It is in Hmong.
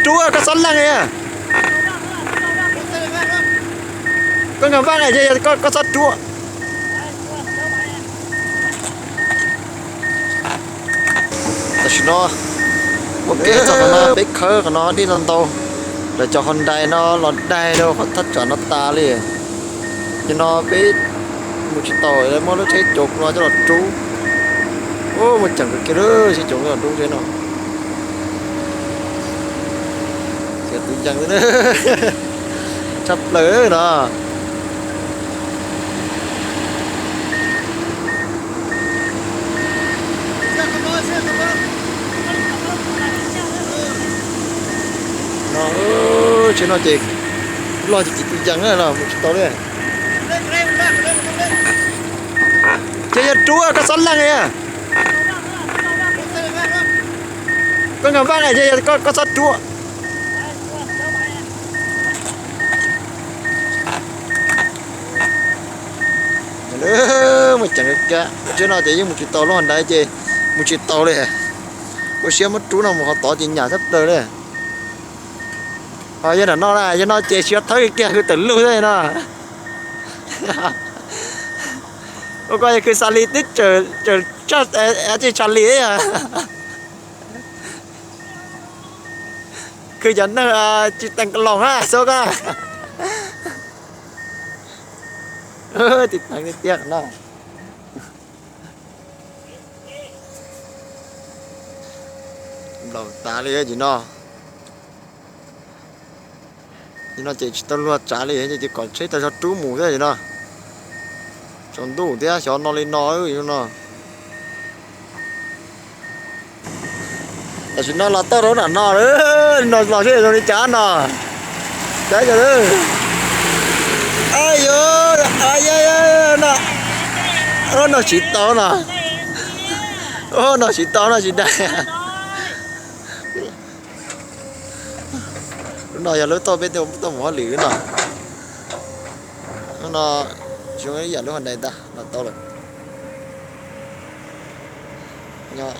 Rub koj txhob leej, koj nkag vaj, koj txhob rub. Tam sim no ua ke txog qhov no peb khawb qhov no dib ntau ntau, lawv cov Hyundai no los daig rau qhov thaj tsam no tas li. Ces no peb mus tsis tau, muab lub tsheb cov no coj los rub. Ub, muaj ceem kawg kiag lub tsheb cov los rub tsheb no. Txiav tus yees tshaj plaws no. No, tsheb no ces loj ces txiav tus yees na los mus tsis tau li. Ces yog rub koj txhob leej, koj nkag vaj, koj txhob rub. Muaj ceem kawg, tsheb no ces yeej mus tsis tau, lub Hyundai ces mus tsis tau li. Ua siab muab rub no mus qhov tod ces nyam tshaj plaws li. Ho yog nram no na, yog no ces siav thawb kiag hws tawm lug xwb no. Ua koj yog khwv xa li twb tsaws tsaj, tsis tshaj li. Khwv cov neeg tsis teem loos na xwb koj. Tsis teem tiag tiag no. Nplaum tas li no. Ces no ces tsis tau luag tsav li, ces kom tsheb tau tso rub mus thiab no. Tsaus ntuj thiab xyov no li no no. Tam sim no los tau rau nram no, no los seb zoo li cas no. Cav, no, no siv tau no. No siv tau no tsis daig. Lub no yog lub toj peb tuaj mus hauj lwm no. Lub no zoo ib yam lub Hyundai ntag, los tau lawm. Nyob